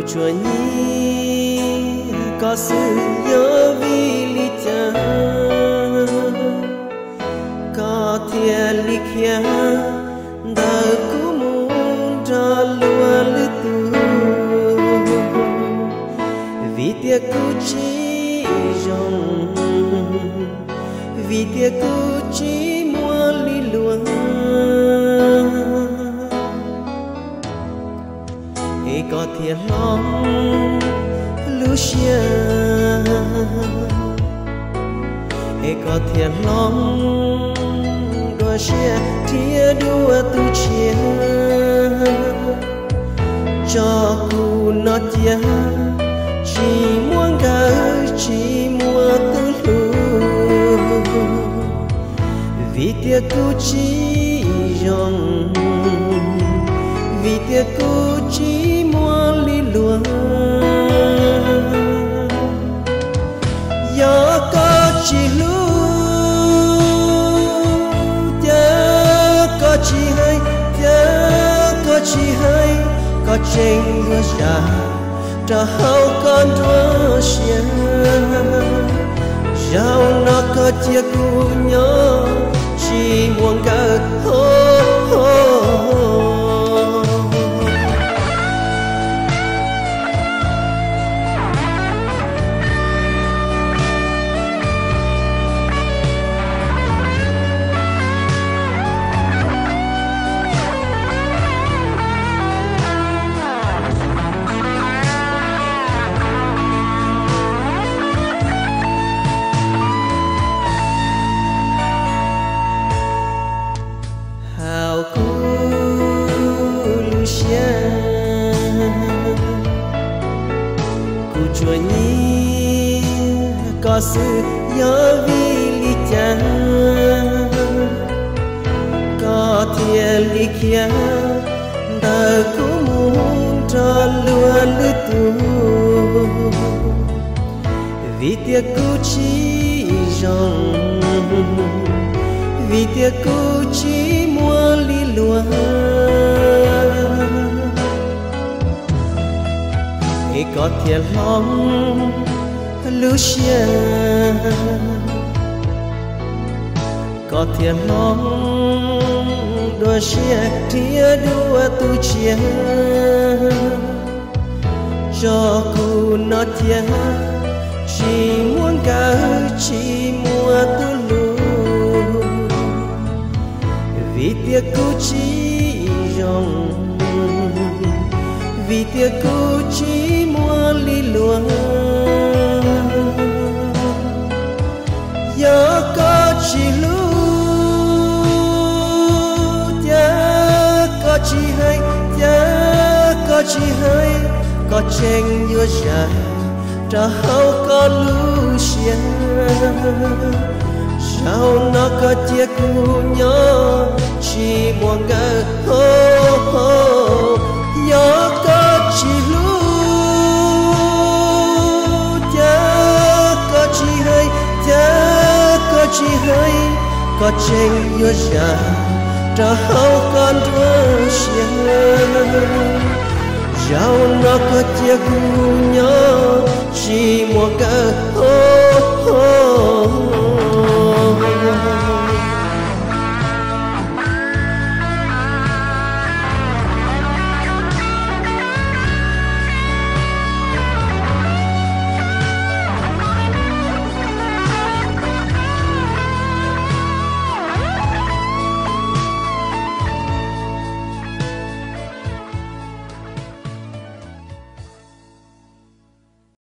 Tsuas nyiam koj xwb, yog vim li cas koj thiaj li khiav ntawm kuv mus nrog luag lwm tus? Vim tias kuv tsis zoo, vim tias kuv tsis muaj li luag, es koj thiaj hloov lub siab, es koj thiaj hloov dua siab thiab dua tus tshiab. Tso kuv no cia, tsis muaj nkawd tsis muaj tus hlub, vim tias kuv tsis zoo, vim tias kuv tsis muaj li luag. Yog koj tsis hlub, cas koj tsis hais, cas koj tsis hais, koj tseem yuav zam rau hauv koj nruab siab. Zaum no koj cia kuv nyob, tsis muaj nkawd ho. Hauv kuv lub siab, kuv tsuas nyiam koj xwb, yog vim li cas koj thiaj li khiav ntawm kuv mus nrog luag lwm tus? Vim tias kuv tsis zoo, vim tias kuv tsis muaj li luag, es koj thiaj hloov lub siab, koj thiaj hloov dua siab thiab dua tus tshiab. Tso kuv no cia, tsis muaj nkawd tsis muaj tus hlub, vim tias kuv tsis zoo, vim tias kuv tsis muaj li luag. Yog koj tsis hlub, cas koj tsis hais, cas koj tsis hais, koj tseem yuav zam rau hauv koj lub siab. Zaum no koj cia kuv nyob, tsis muaj nkawd ho. Yog koj tsis hlub, cas koj tsis hais, cas koj tsis hais, koj tseem yuav zam rau hauv koj nruab siab. Zaum no koj cia kuv nyob,